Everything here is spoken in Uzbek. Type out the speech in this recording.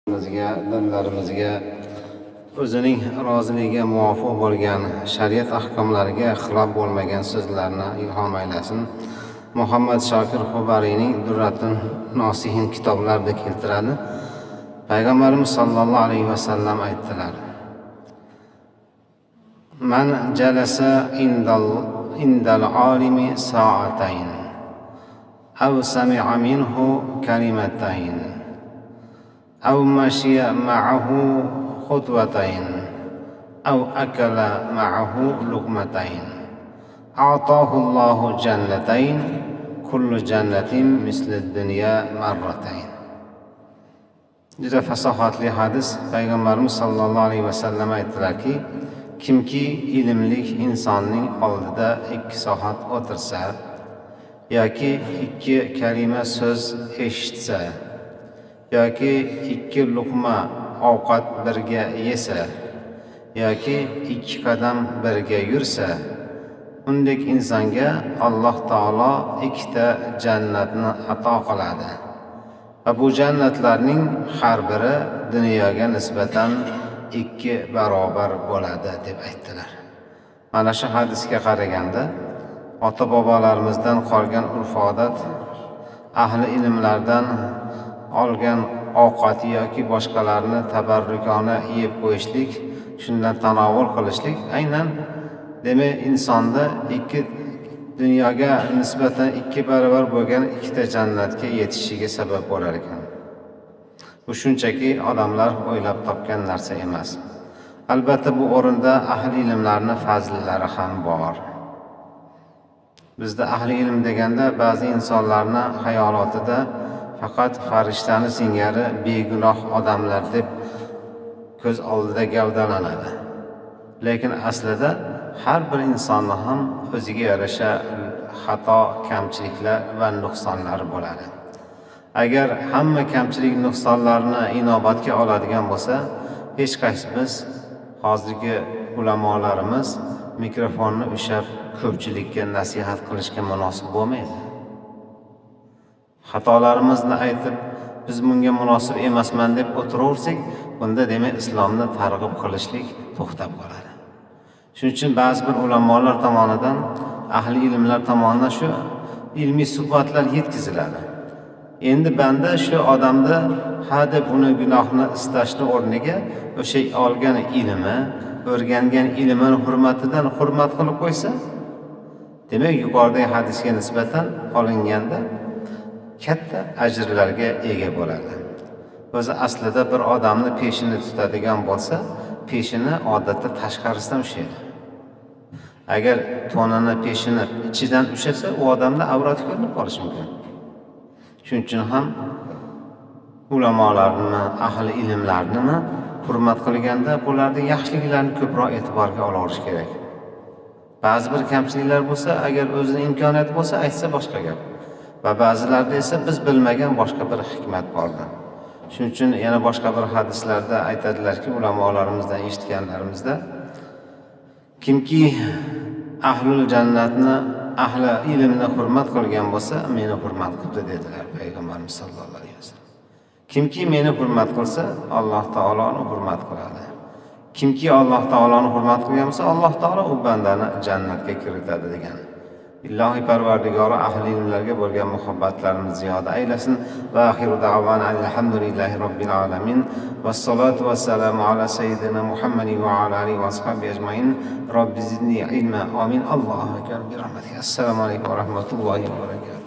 Bizga, dinlarimizga o'zining roziligiga muvofiq bo'lgan shariat ahkomlariga xilof bo'lmagan so'zlarni ilhom aylasin. Muhammad Shokir Xubariyning Durratun Nosihin kitoblarida keltiradi. Payg'ambarimiz sollallohu alayhi vasallam aytdilar: Man jalasa indal olimi soatayn aw sami'a minhu kalimatayn aw mashiya ma'ahu khutwatayn aw akala ma'ahu luqmatayn a'tahu Allohu jannatayn kullu jannatin misli dunya marratayn. Juda fasohatli hadis. Payg'ambarimiz sollallohu alayhi vasallam aytdilarki, kimki ilmli insonning oldida 2 soat o'tirsa yoki 2 kalima so'z eshitsa yoki 2 luqma ovqat birga yesa yoki 2 qadam birga yursa, undek insonga Alloh taolo 2 jannatni ato qiladi. Va bu jannatlarning har biri dunyoga nisbatan 2 barobar bo'ladi deb aytdilar. Mana shu hadisga qaraganda ota-bobolarimizdan qolgan urf-odat, ahli ilmlardan olgan ovqat yoki boshqalarni tabarrukona yeb qo'yishlik, shundan tanovul qilishlik aynan demak insonda 2 dunyoga nisbatan 2 barobar bo'lgan 2 jannatga yetishiga sabab bo'lar ekan. Bu shunchaki odamlar o'ylab topgan narsa emas. Albatta bu o'rinda ahli ilmlarning fazillari ham bor. Bizda ahli ilm deganda ba'zi insonlarning xayolotida faqat farishtani singari begunoh odamlar deb ko'z oldida gavdalanadi. Lekin aslida har bir insonni ham o'ziga yarasha xato, kamchiliklar va nuqsonlari bo'ladi. Agar hamma kamchilik nuqsonlarni inobatga oladigan bo'lsa, hech qaysimiz hozirgi ulamolarimiz mikrofonni ushlab ko'pchilikka nasihat qilishga munosib bo'lmaydi. Xatolarimizni aytib, biz bunga munosib emasman deb o'tiraversak, bunda demak islomni targ'ib qilishlik to'xtab qoladi. Shuning uchun ba'zi bir ulamolar tomonidan, ahli ilmlar tomonidan shu ilmiy suhbatlar yetkaziladi. Endi banda shu odamda ha deb uni gunohni istashni o'rniga o'sha olgan ilmi, o'rgangan ilmini hurmatidan hurmat qilib qo'ysa, demak yuqoridagi hadisga nisbatan olinganda katta ajrlarga ega bo'ladi. O'zi aslida bir odamni peshini tutadigan bo'lsa, peshini odatda tashqarisidan ushlaydi. Agar to'nini peshini ichidan ushlasa, u odamda avrati ko'rinib qolishi mumkin. Shuning uchun ham ulamolarni, ahli ilmlarni hurmat qilganda bularning yaxshiliklarini ko'proq e'tiborga olaverish kerak. Ba'zi bir kamchiliklar bo'lsa, agar o'zining imkoniyati bo'lsa, aytsa boshqa gap. Va ba'zilarda esa biz bilmagan boshqa bir hikmat bordir. Shuning uchun yana boshqa bir hadislarda aytadilarki, ulamolarimizdan eshitganlarimizda, kimki ahlul jannatni, ahli ilmni hurmat qilgan bo'lsa, meni hurmat qildi dedilar Payg'ambarimiz sollallohu alayhi vasallam. Kimki meni hurmat qilsa, Alloh taoloni hurmat qiladi. Kimki Alloh taoloni hurmat qilgan bo'lsa, Alloh taolo u bandani jannatga kiritadi degan. Ilohiy Parvardigori ahli ilmlarga bo'lgan muhabbatlarimizni ziyoda aylasin. Va axiru da'vana alhamdulillahi robbil alamin. Vassalatu vassalamu ala sayyidina Muhammadin va ala alihi va ashabihi ajmain. Robbi zidni ilma. Amin. Allohu akbar. Bi rahmatik. Assalomu alaykum va rahmatullohi va barakatuh.